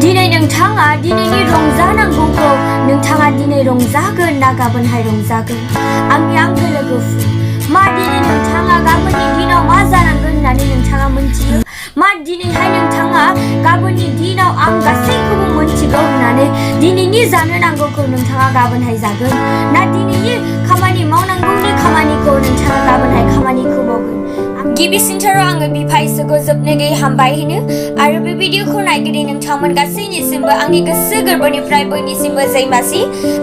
दिनै नोंथाङा दिनैनि रंजानांगौखौ नोंथाङा दिनै रंजागोन ना गाबोनहाय रंजागोन आंनि आंगो लोगोफोर मा दिनै नोंथाङा गाबोननि दिनाव मा जानांगोन होननानै नोंथाङा मोनथियो मा दिनैहाय नोंथाङा गाबोननि दिनाव आं गासैखौबो मोनथिगौ होननानै दिनैनि जानो नांगौखौ नोंथाङा गाबोनहाय जागोन ना दिनैनि खामानि मावनांगौनि खामानिखौ नोंथाङा गाबोनहाय खामानिखौ मावगोन गिबिसिनथाराव आङो बिफा इसोरखौ जोबनो गैयै हामबाय होनो आरो बे भिडिअखौ नायगिरि नोंथांमोन गासैनिसिमबो आंनि गोसो गोरबोनिफ्राय बयनिसिमबो जैमासि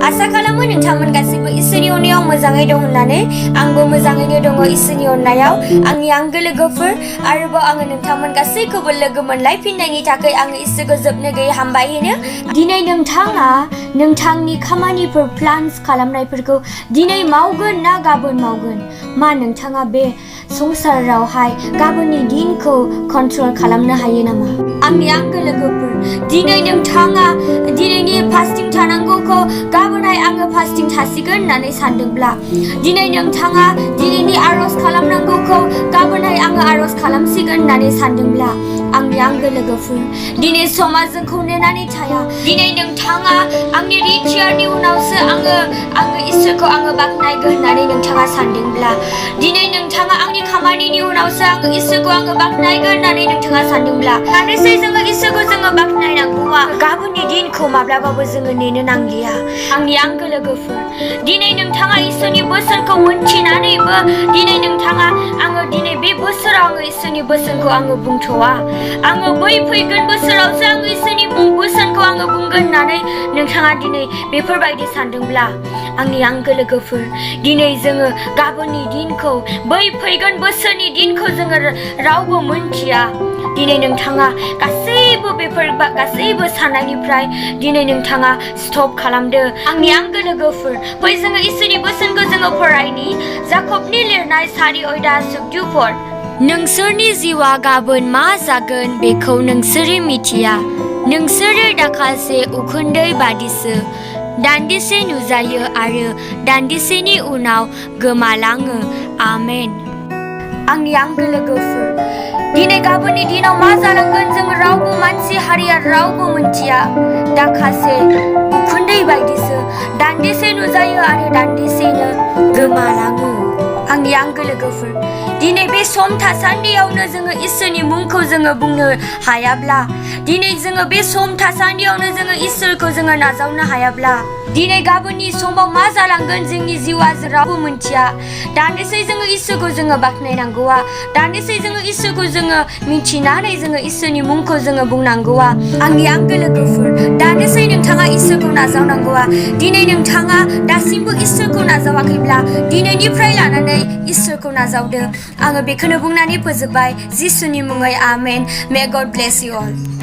आसा खालामो नोंथांमोन गासैबो इसोरनि अननायाव मोजाङै दं होननानै आंबो मोजाङैनो दङ इसोरनि अननायाव आंनि आंगो लोगोफोर आरोबाव आङो नोंथांमोन गासैखौबो लोगो मोनलायफिननायनि थाखाय आङो इसोरखौ जोबनो गैयै हामबाय होनो दिनै नोंथाङा नोंथांनि खामानिफोर प्लान्स खालामनायफोरखौ दिनै मावगोन ना गाबोन मावगोन मा नोंथाङा बे संसारावहाय गाबोननि दिनखौ कन्ट्रल खालामनो हायो नामा आंनि आंगो लोगोफोर दिनै नोंथाङा दिनैनि फास्टिं थानांगौखौ गाबोनहाय आङो फास्टिं थासिगोन होननानै सानदोंब्ला दिनै नोंथाङा दिनैनि आरज खालामनांगौखौ गाबोनहाय आङो आरज खालामसिगोन होननानै सानदोंब्ला आंनि आंगो लोगोफोर दिनै समा जोंखौ नेनानै थाया दिनै नोंथाङा आंनि रिटियारनि उनावसो आङो इसोरखौ आङो बाख्नायगोन होननानै नोंथाङा सानदोंब्ला दिनै नोंथाङा आंनि खामानिनि उनावसो आङो इसोरखौ आङो बाख्नायगोन होननानै नोंथाङा सानदोंब्ला नाथाय जोङो इसोरखौ जोङो बाख्नायनांगौआ गाबोननि दिनखौ माब्लाबाबो जोङो नेनो नांलिया आंनि आंगो लोगोफोर दिनै नोंथाङा इसोरनि बोसोनखौ मोनथिनानैबो दिनै नोंथाङा आङो दिनै बे बोसोराव आङो इसोरनि बोसोनखौ आङो बुंथ'वा आङो बै फैगोन बोसोरावसो आङो इसोरनि बोसोनखौ आङो बुंगोन होननानै नोंथाङा दिनै बेफोरबायदि सानदोंब्ला आंनि आंगो लोगोफोर दिनै जोङो गाबोननि दिनखौ बै फैगोन बोसोरनि दिनखौ जोङो रावबो मोनथिया दिनै नोंथाङा गासैबो साननायनिफ्राय दिनै नोंथाङा स्टप खालामदो आंनि आंगो लोगोफोर फै जोङो इसोरनि बोसोनखौ जोङो फरायनि जाकबनि लिरनाय 4:14 नोंसोरनि जिउआ गाबोन मा जागोन बेखौ नोंसोरो मिथिया नोंसोरो दाखासे उखुन्दै बादिसो दान्दिसे नुजायो आरो दान्दिसेनि उनाव गोमालाङो आमेन आंनि आंगो लोगोफोर दिनै गाबोननि दिनाव मा जालांगोन जों रावबो मानसि हारिया रावबो मोनथिया दाखासे उखुन्दै बायदिसो दान्दिसे नुजायो आरो दान्दिसेनो गोमालाङो आंनि आंगो लोगोफोर दिनै बे सम थासान्दियावनो जोङो इसोरनि मुंखौ जोङो बुंनो हायाब्ला दिनै जोङो बे सम थासान्दियावनो जोङो इसोरखौ जोङो नाजावनो हायाब्ला दिनै गाबोननि समाव मा जालांगोन जोंनि जिउआ रावबो मोनथिया दान्दिसे जोङो इसोरखौ जोङो बाख्नायनांगौआ दान्दिसे जोङो इसोरखौ जोङो मिथिनानै जोङो इसोरनि मुंखौ जोङो बुंनांगौआ आंनि आंगो लोगोफोर दान्दिसे नोंथाङा इसोरखौ नाजावनांगौआ दिनै नोंथाङा दासिमबो इसोरखौ नाजावाखैब्ला दिनैनिफ्राय लानानै इसोरखौ नाजावदो आङो बेखौनो बुंनानै फोजोबबाय जिसुनि मुङै आमेन मे गड ब्लेस इउ अल